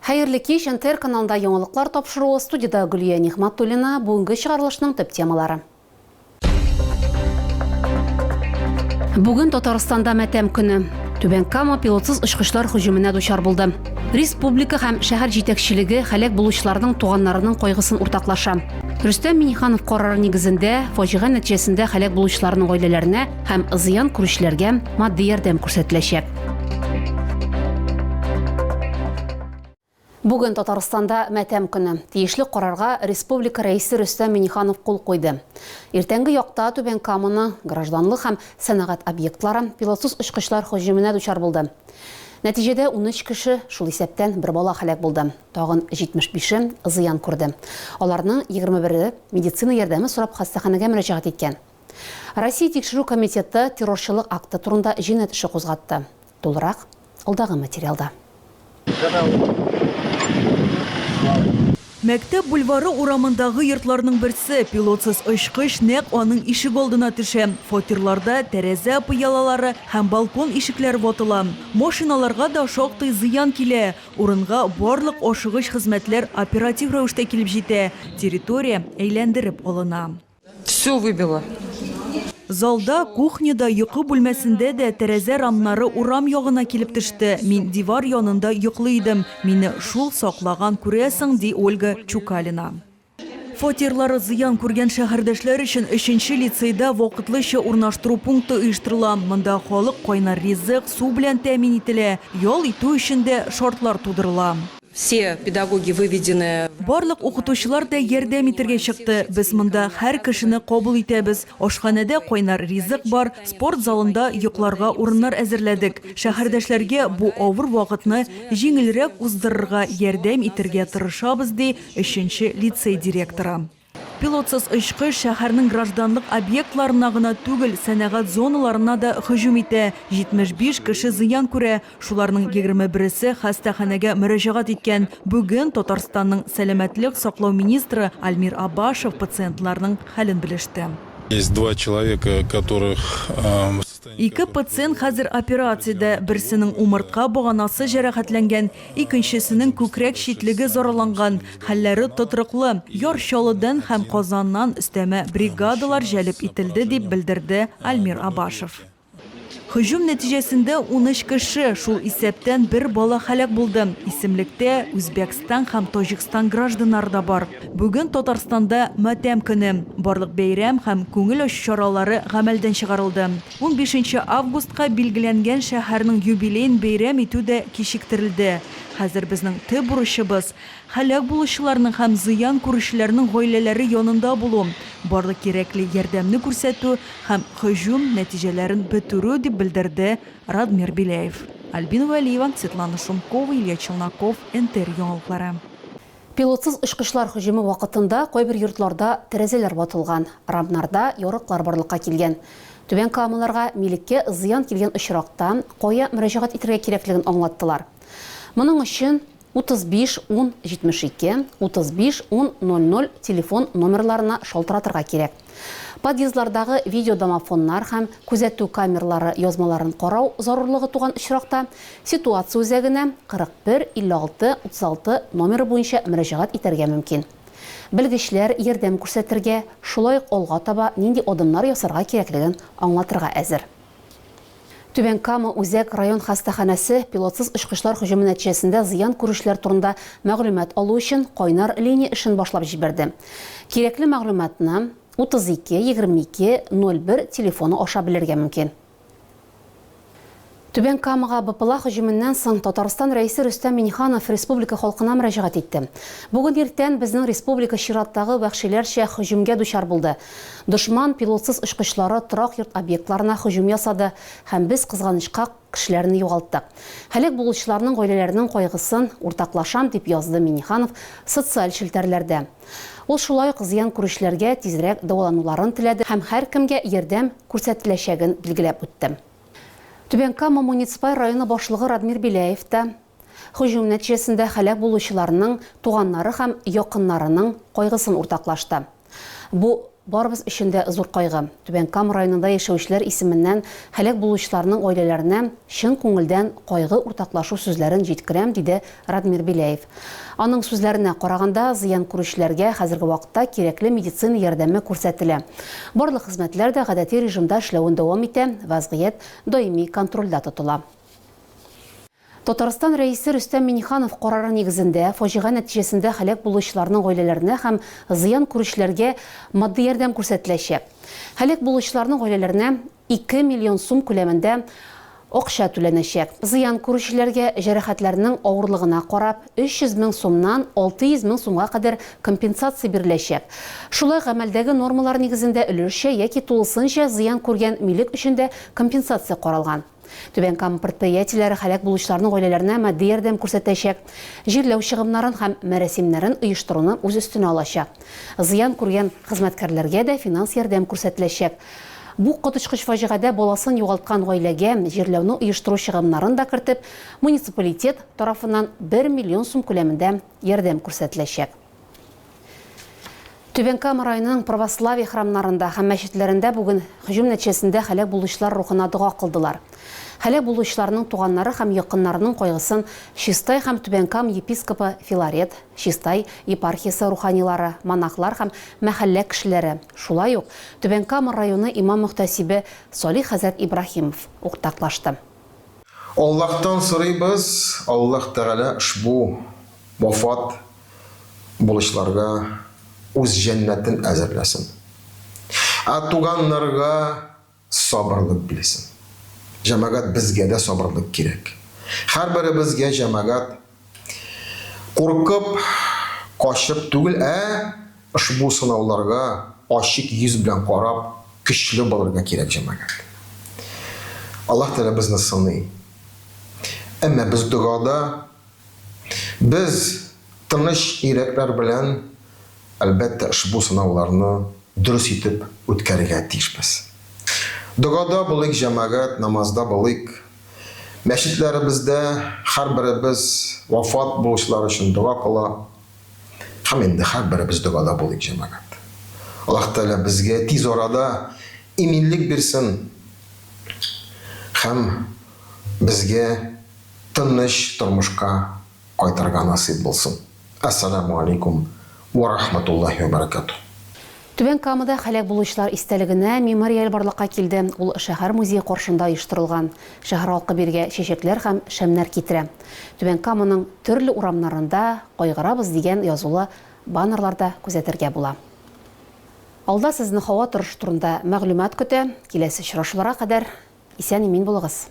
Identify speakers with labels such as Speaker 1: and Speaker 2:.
Speaker 1: Хәерле кич, НТР каналында яңалыклар тапшыруы, студиядә Гөлия Нигъмәтуллина, бүгенге чыгарылышның төп темалары. Бүген Татарстанда матәм көне. Түбән Кама пилотсыз очкычлар һөҗүменә дучар булды. Республика һәм шәһәр җитәкчелеге һәлак булучыларның туганнарының кайгысын уртаклаша. Рөстәм Миңнеханов карары нигезендә фаҗига нәтиҗәсендә һәлак булучыларның гаиләләренә һәм зыян күрүчеләргә матди ярдәм күрсәтеләчәк. Бүген Татарстанда матәм көне. Тиешле карарга республика Рәисе Рөстәм Миңнеханов кул куйды. Иртәнге якта Түбән Каманы гражданлык һәм сәнәгать объектлары пилотсыз очкычлар һөҗүменә дучар булды. Нәтиҗәдә 13 кеше, шул исәптән бер бала һәлак булды. Тагын 75-е зыян күрде. Аларның 21-е медицина ярдәме сорап хастаханәгә мөрәҗәгать иткән. Россия Тикшерү комитеты террорчылык акты турында җинаять эше кузгатты. Тулырак, алдагы материалда.
Speaker 2: Мәктәп бульвары урамындагы йортларның берсе, пилотсыз очкыч нәкъ аның ишек алдына төшә. Фатирларда тәрәзә пыялалары һәм балкон ишекләре ватыла. Машиналарга да шактый зыян килә. Урынга барлык ашыгыч хезмәтләр оператив рәвештә килеп җитә, территория әйләндереп алына.
Speaker 3: Все выбило.
Speaker 2: Залда, кухняда, йокы бүлмәсендә дә тәрәзә рамнары урам ягына килеп төште. Мин дивар янында йоклый идем. Мине шул саклаган, күрәсең, ди Ольга Чукалина. Фатирлары зыян күргән шәһәрдәшләр өчен өченче лицейда вакытлыча урнаштыру пункты оештырыла. Монда халык кайнар ризык, су белән тәэмин ителә, ял итү өчен дә шартлар тудырыла.
Speaker 3: Все педагоги выведены.
Speaker 2: Барлык укытучылар да ярдәм итәргә чыкты. Без монда һәр кешене кабул итәбез. Ашханәдә кайнар ризык бар, спорт залында йокларга урыннар әзерләдек. Шәһәрдәшләргә бу авыр вакытны җиңелрәк уздырырга ярдәм итәргә тырышабыз, ди өченче лицей директоры. Пилотсыз очкыч шәһәрнең гражданлык объектларына гына түгел, сәнәгать зоналарына да һөҗүм итә. 75 кеше зыян күрә, шуларның 21-се хастаханәгә мөрәҗәгать иткән. Бүген Татарстанның сәламәтлек саклау министры Альмир Абашев пациентларның хәлен белеште.
Speaker 4: Есть два человека, которых
Speaker 2: Ике пациент хәзер операциядә, берсенең умыртка баганасы җәрәхәтләнгән, икенчесенең күкрәк читлеге зарарланган, хәлләре тотрыклы. Яр Чаллыдан һәм Казаннан өстәмә бригадалар җәлеп ителде, дип белдерде Альмир Абашев. Һөҗүм нәтиҗәсендә 13 кеше, шул исәптән бер бала һәлак булды. Исемлектә Үзбәкстан һәм Таҗикстан гражданнары да бар. Бүген Татарстанда матәм көне. Барлык бәйрәм һәм күңел ачу чаралары гамәлдән чыгарылды. Унбишенче августка билгеләнгән шәһәрнең юбилеен бәйрәм итү дә кичектерелде. Хәзер безнең төп бурычыбыз, һәлак булучыларның һәм зыян күрүчеләрнең гаиләләре янында булу, барлык кирәкле ярдәмне күрсәтү һәм һөҗүм нәтиҗәләрен бетерү, дип белдерде Радмир Беляев. Альбина Вәлиева, Светлана Шумкова, Илья Челноков, НТР яңалыклары.
Speaker 1: Пилотсыз очкычлар һөҗүме вакытында кайбер йортларда тәрәзәләр ватылган, рамнарда ярыклар барлыкка килгән. Түбән Камаларга милеккә зыян килгән очракта кая мөрәҗәгать итәргә кирәклеген аңлаттылар. Моның өчен 35 10 72, 35 10 00 телефон номерларына шалтыратырга кирәк. Подъездлардагы видеодомофоннар һәм күзәтү камералары язмаларын карау зарурлыгы туган очракта, ситуация үзәгенә 41 56 36 номеры буенча мөрәҗәгать итәргә мөмкин. Белгечләр ярдәм күрсәтергә, шулай ук алга таба нинди адымнар ясарга кирәклеген аңлатырга әзер. Түбән Кама үзәк район хастаханәсе пилотсыз очкычлар һөҗүме нәтиҗәсендә зыян күрүчеләр турында мәгълүмат алу өчен кайнар линия эшен башлап җибәрде. Кирәкле мәгълүматны 32 22 01 телефоны аша белергә мөмкин. Түбән Камага БПЛА һөҗүменнән соң Татарстан Рәисе Рөстәм Миңнеханов республика халкына мөрәҗәгать итте. Бүген иртән безнең республика чираттагы вәхшиләрчә һөҗүмгә дучар булды. Дошман пилотсыз очкычлары торак йорт объектларына һөҗүм ясады һәм без, кызганычка, кешеләрне югалттык. Һәлак булучыларның гаиләләренең кайгысын уртаклашам, дип язды Миңнеханов социаль челтәрләрдә. Ул шулай ук зыян күрүчеләргә тизрәк дәвалануларын теләде һәм һәркемгә ярдәм күрсәтеләчәген билгеләп үтте. Түбән Кама муниципаль районы башлыгы Радмир Беляев та һөҗүм нәтиҗәсендә һәлак булучыларның туганнары һәм якыннарының кайгысын уртаклашты. Бу, барыбыз өчен дә зур кайгы. Түбән Кама районында яшәүчеләр исеменнән һәлак булучыларның гаиләләренә чын күңелдән кайгы уртаклашу сүзләрен җиткерәм, диде Радмир Беляев. Аның сүзләренә караганда, зыян күрүчеләргә хәзерге вакытта кирәкле медицина ярдәме күрсәтелә. Барлык хезмәтләр дә гадәти режимда эшләвен дәвам итә, вазгыять даими контрольдә тотыла. Татарстан Рәисе Рөстәм Миңнеханов карары нигезендә, фаҗига нәтиҗәсендә һәлак булучыларның гаиләләренә һәм зыян күрүчеләргә матди ярдәм күрсәтеләчәк. Һәлак булучыларның гаиләләренә 2 миллион сум күләмендә акча түләнәчәк. Зыян күрүчеләргә, җәрәхәтләрнең авырлыгына карап, 300 мең сумнан 600 мең сумга кадәр компенсация биреләчәк. Шулай гамәлдәге нормалар нигезендә өлешчә яки тулысынча зыян күргән милек өчен дә компенсация каралган. Түбән Кама предприятиеләре һәлак булучыларның гаиләләренә матди ярдәм күрсәтәчәк, җирләү чыгымнарын һәм мәрасимнәрен оештыруны үз өстенә алачак. Зыян күргән хезмәткәрләргә дә финанс ярдәм күрсәтеләчәк. Бу коточкыч фаҗигадә баласын югалткан гаиләгә, җирләүне оештыру чыгымнарын да кертеп, муниципалитет тарафыннан бер миллион сум күләмендә ярдәм күрсәтеләчәк. Түбән Кама районының православие храмнарында һәм мәчетләрендә бүген һөҗүм нәтиҗәсендә һәлак булучылар рухына дога кылдылар. Һәлак булучыларның туганнары һәм якыннарының кайгысын Чистай һәм Түбән Кама епископы Филарет, Чистай епархиясе руханилары, монахлар һәм мәхәллә кешеләре, шулай ук Түбән Кама районы имам-мөхтәсибе Салих хәзрәт Ибраһимов уртаклашты.
Speaker 5: Аллаһтан сорыйбыз, Аллаһ Тәгалә ошбу вафат булучыларга үз җәннәтен әзерләсен. Ә туганнарга сабырлык бирсен. Җәмәгать безгә дә сабырлык кирәк. Һәрберебезгә җәмәгать куркып, качып түгел, ә ошбу сынауларга ачык йөз белән карап, көчле булырга кирәк җәмәгать. Аллаһ Тәгалә безне сыный. Әмма без догада Без тыныч йөрәкләр белән, әлбәттә, ошбу сынауларны дөрес итеп үткәрергә тиешбез. Догада булыйк, җәмәгать, намазда булыйк. Мәчетләребездә һәрберебез вафат булучылар өчен дога кыла. Һәм инде һәрберебез догада булыйк, җәмәгать. Аллаһ Тәгалә безгә тиз арада иминлек бирсен һәм безгә тыныч тормышка кайтырга насыйп булсын. Әссәләмү алейкум вә рахматуллаһи вә бәрәкәтүһ.
Speaker 1: Түбән Камада һәлак булучылар истәлегенә мемориаль барлыкка килде. Ул шәһәр музее каршында оештырылган. Шәһәр халкы бирегә чәчәкләр һәм шәмнәр китерә. Түбән Каманың төрле урамнарында Кайгырабыз дигән язулы баннерлар да күзәтергә була. Алда сезне һава торышы турында мәгълүмат көтә. Киләсе очрашуларга кадәр исән-имин булыгыз!